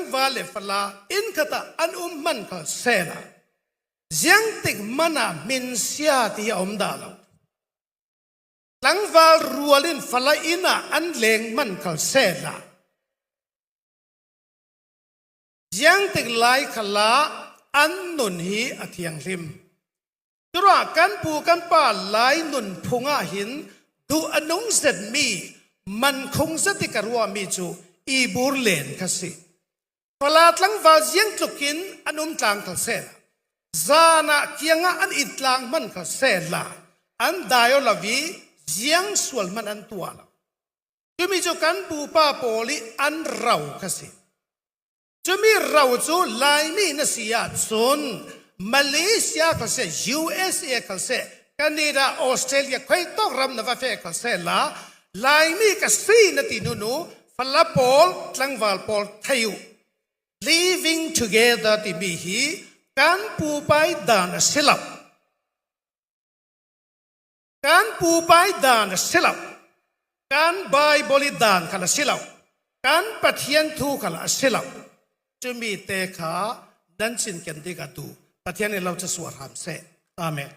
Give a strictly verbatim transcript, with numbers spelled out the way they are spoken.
Tlangval le fala inn khatah an um hman khal sehla, ziangtik mana hminsia ti hi a om dah lo. Tlangval rual in fala inn ah an leng hman khal sehla, ziangtik lai khalah an nun hi a thianghlim. Curuangah kan pu kan pa lai nunphung ah hin duh a nung zetmi, mankhung zet i ka ruahmi cu i bur len kha si. Fala tlangval ziangtlukin an um tlang khal sehla, zan ah kiangah an it tlang hman khal sehla, an dai aw lo i ziang sual hman an tuah lo. Cumi cu kan pupa pawl i an rau kha si. Cumi rau cu Laimi na si ahcun Malaysia khal seh, U S A khal seh, Canada, Australia, khuitawk ram na va feh khal sehla, Laimi ka si na ti nunu fala pawl, tlangval pawl thei uh. Living together timi hi kan pupa i dan a si lo. Kan pupa i dan a si lo. Kan Baibal i dan khal a si lo. Kan Pathian thu khal a si lo. Cumi te kha nan cinken ding a duh. Pathian in lo cu sual hram seh. Amen.